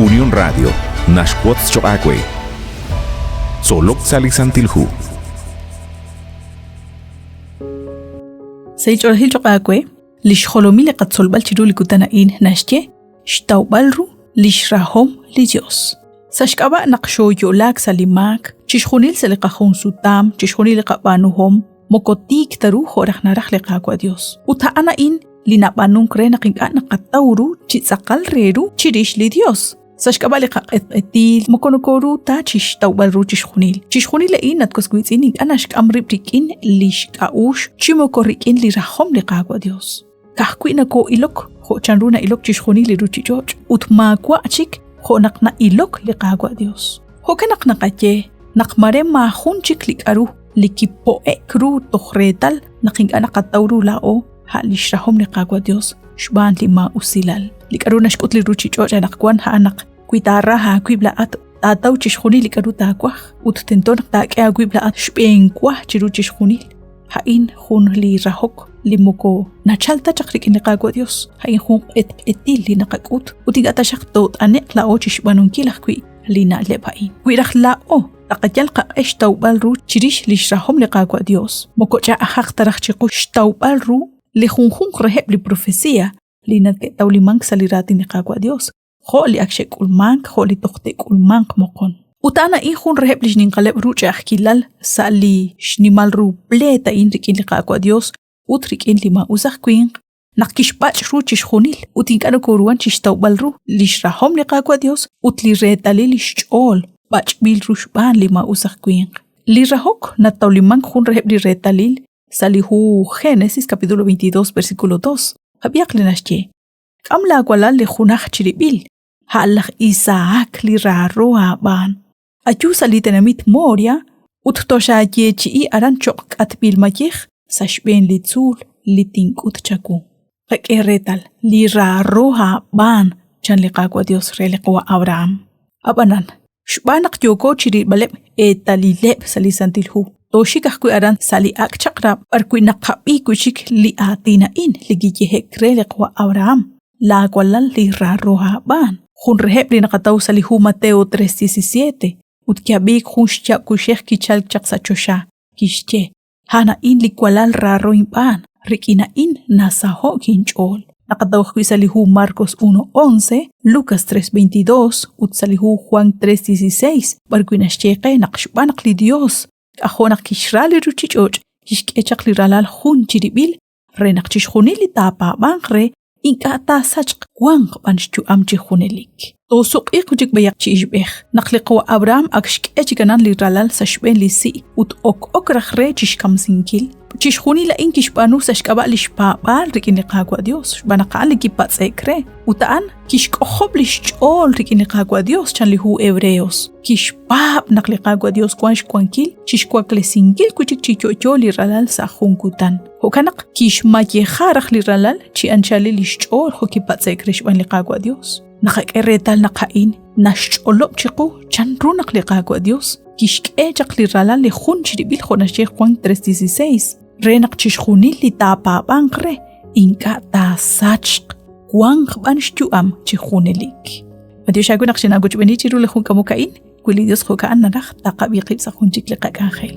Unión Radio naxwotz choq' aawe. Tzolok sa' li Santil Hu. Sa' li ch'oolejil choq' aawe, li xjolomil li qatzolb'al chiru li kutan a'in naxye xtawb'al ru lix rahom li Dios. Sa' xk'ab'a' naq xooyo'laak sa' li maak, chixjunil sa' li qajunsutam, chixjunil li qab'aanuhom, moko tiik ta ru jo' raj naraj li Qaawa' Dios. Ut a'an a'in li nab'aanunk re naq ink'a' naqataw ru chi tz'aqal re ru chirix li Dios. Sa' xk'ab'a' li qaq'etq'etil, moko nokoru ta chi xtawb'al ru chixjunil. Chixjunil a'in, at was wiitz'in, ink'a' naxk'am rib' rik'in li xk'a'uxl chi moko rik'in li rajom li Qaawa' Dios. Ka'ajwi' nokoo'ilok jo' chanru na'ilok chixjunil li ruuchich'och' ut maawa' chik jo' naq na'ilok li Qaawa' Dios. Jo'kan naq naqaye naq mare maajun chik li k'aru li kipo'e'k ru toj reetal naq ink'a' naqataw ru laa'o a' li xrahom li Qaawa' Dios xb'aan li maa'usilal. Li k'aru naxk'ut li ruuchich'och' anaqwan a'an naq wi taara aawib' laa'at taataw chixjunil li k'aru taawaj ut tento naq taak'e aawib' laa'at xb'eenwa chiru chixjunil. A'in jun li rahok li moko nachal ta chaq rik'in li Qaawa' Dios. A'in jun q'etq'etil li naqak'ut ut ink'a' taxaq toot'ane'q laa'o chi xb'aanunkil ajwi' li na'leb' a'in. Wi raj laa'o taqayal qaq'e xtawb'al ru chirix lix rahom li Qaawa' Dios, moko ch'a'ajaq ta raj chiqu xtawb'al ru li junjunq reheb' li profesia li neke'tawlimank sa' li raatin li Qaawa' Dios, jo' li ak xe'k'ulmank, jo' li toj te'k'ulmanq moqon. Ut a'an a'in jun reheb' li xninqaleb' ru ch'a'ajkilal sa' li xnimal ru pleet a'in rik'in li Qaawa' Dios ut rik'in li maa'us aj winq, naq kixb'ach' ru chixjunil ut ink'a' nokoruhan chixtawb'al ru lix rahom li Qaawa' Dios ut li reetalil lix ch'ool b'ach'b'il ru xb'aan li maa'us aj winq. Li rahok natawlimank jun reheb' li reetalil sa' li hu Génesis capítulo 22 versículo 2. Qab'ihaq li naxye: K'am laawalal li junaj chirib'il, a' laj Isahak li raaro aab'aan. Ayu sa' li tenamit Moria ut toxaayeechi'i aran cho'q k'atb'il mayej sa' xb'een li tzuul li tink'ut chawu. Qak'e reetal, li raaro aab'aan, chan li Qaawa' Yos re li qawa' Abraham. Ab'anan, xb'aan naq yooko chi rilb'aleb' eetalileb' sa' li Santil Hu, tooxik ajwi' aran sa' li Ak' Chaq'rab' b'arwi' naqab'i wi' chik li aatin a'in li kiyehe'k re li qawa' Abraham, Laawalal li raaro aab'aan. Jun reheb' li naqataw sa' li hu Mateo 3:17, ut ki'ab'iik jun xyaab' kuxej kichalk chaq sa' choxa, kixye, A'an a'in li walal raaro inb'aan, rik'in a'in nasaho'k inch'ool. Naqataw ajwi' sa' li hu Marcos 1:11, Lucas 3:22 ut sa' li hu Juan 3:16, b'arwi' naxye qe naq xb'aan naq li Dios k'ajo' naq kixra li ruuchich'och' kixk'e chaq li ralal jun chirib'il re naq chixjunil li taapaab'anq re ink'a' taasachq wanq b'an xyu'am chi junelik. Toosuq'iiq wi' chik b'ayaq chi ixb'ej, naq li qawa' Abraham ak xk'e chi kanan li ralal sa' xb'een li si' ut ok ok raj re chi xkamsinkil. Chixjunil a'in kixb'aanu sa' xk'ab'a' li xpaab'aal rik'in li Qaawa' Dios, xb'aan naq a'an li kipatz'e'k re, ut a'an kixk'ojob' li xch'ool rik'in li Qaawa' Dios, chan li hu Hebreos. Kixpaab' naq li Qaawa' Dios wank xwankil chi xwaklesinkil wi' chik chi yo'yo li ralal sa' jun kutan. Jo'kan naq kixmayeja raj li ralal chi anchalil li xch'ool jo' kipatz'e'k re xb'aan li Qaawa' Dios. Naqak'e reetal naq a'in naxch'olob' chiqu chanru naq li Qaawa' Dios kixk'e chaq li ralal li jun chirib'il jo' naxye Juan 3:16 re naq chixjunil li taapaab'anq re ink'a' taasachq wanq b'an xyu'am chi junelik. Matiox aawe naq xinaawochb'eeni chiru li jun k'amok a'in, wi li Dios jo'ka'an naraj taqab'i qib' sa' jun chik li qak'anjel.